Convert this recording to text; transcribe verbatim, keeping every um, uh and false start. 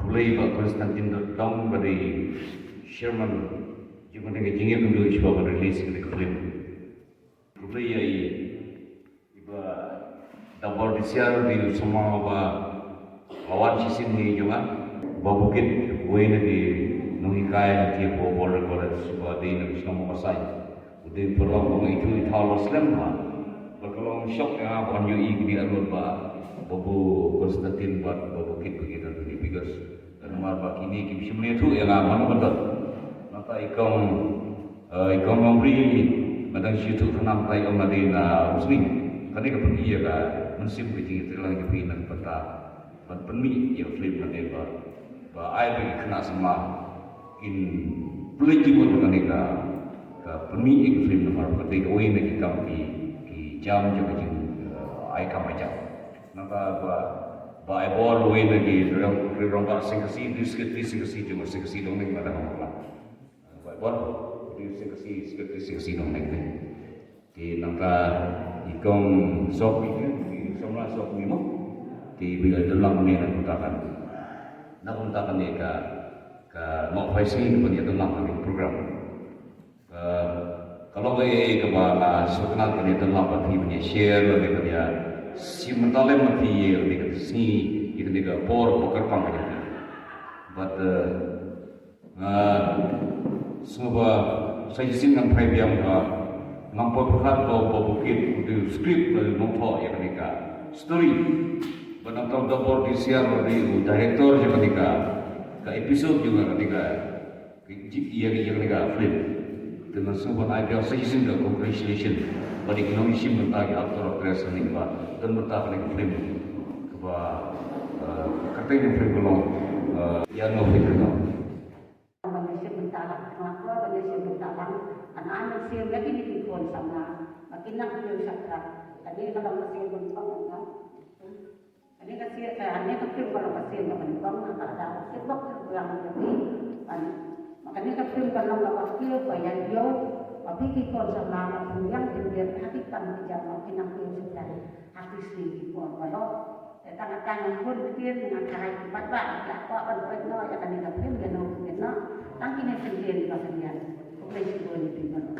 Khublei Bah Constantine Dodong ba dei chairman jong kane ka jingïakynduh shuwa ban release kane ka film. Khublei ïa i Bah Dabor Disiar, dei u samla ba la wan shisien ne jong nga. Bah Bukit, uwei na ki nonghikai ha Border College ba dei na ka shnong Mawkasai. U dei u paralok ba nga ithuh ithaw la slem ha. Bad ka long shock ïa nga ban ïohi kine arngut ba Bah Constantine bad Bah Bukit ba ki don hangne, because namar ba kine kim shym la ïathuh ïa nga mano ba don. Nangta i kong, eh, i kong Longri, nga dang shu ïathuh khnang, i ong nga dei na Umsning. Kane ka pyni ïa ka mynsiem ka jingïatreilang jong phi na ka bynta ban pynmih ïa ka film kane ba, ba ai ba ki khynnah samla kin pynleit jingmut ha kane ka, ka pynmih ïa ka film namar ba ka dei kawei na ki kam ki, ki jam jong ka jing, eh, ai kam ai jam. Nangta ba, ba ai bor uwei na ki rangbah, rangbah Seng Khasi, District Seng Khasi jong Seng Khasi Dongleng, nga dang ong ba ai bor u Seng Khasi, District Seng Khasi Dongleng. Te nangta i kong Sok, i kong Samla Sok ni mo. Te ba ïa don lang ne na ka bynta kane, na ka bynta kane ka, ka Mawkhwai Sngi kaba ïa don lang kane ka program. Ka, ka long kaei kaba nga sngewtynnat ban ïa don lang bad phi, ban ïa share lane ban ïa shim bynta lem bad phi ïa kane ka sngi, ïa kane ka por ba kyrpang ka jong phi. Bad, eh, nga sngewbha sa shisien ngan phai biang ba ngam pat pyrkhat ba, ba Bah Bukit u dei u script ba u nongthoh ïa kane ka story. Bad nangta u Dabor Disiar u dei u director jong kane ka, ka episode jong kane ka, ka, ïa, ïa kane ka film. Te nga sngewbha ban ai biang sa shisien ka congratulation bad ïa ki nongshim bynta, ki actor actress hangne ba don bynta ha kane ka film kaba, eh, ka kyrteng jong ka film ka long, eh, Ïa Nongpynim Nongpynim. Ban ïashim bynta lang, tang la ka ban ïashim bynta lang, ban ai mynsiem ïa kine ki khun samla ba kin nang kiew shaphrang. Kane ka long ka sien ba nyngkong, no? Kane ka sien, kane ka film ka long ka sien ba nyngkong, nangta lada ka sien ba nyngkong ïa phi. Ban, ma kane ka film ka long kaba kiew, ba ïaid ïew, ba phi ki khun samla ba phin ïeng phin ïeng ha ki kam ki jam ba kin nang kiew shaphrang ha ki sngi ki por ba long. Te tang, tang ngan bun ktien, ngan tharai ki paidbah ki la kwah ban peit noh ïa kane ka film, ïa nongpynim noh. Tang kine ki ktien ba kyndiah. Khublei shibun ïa phi baroh.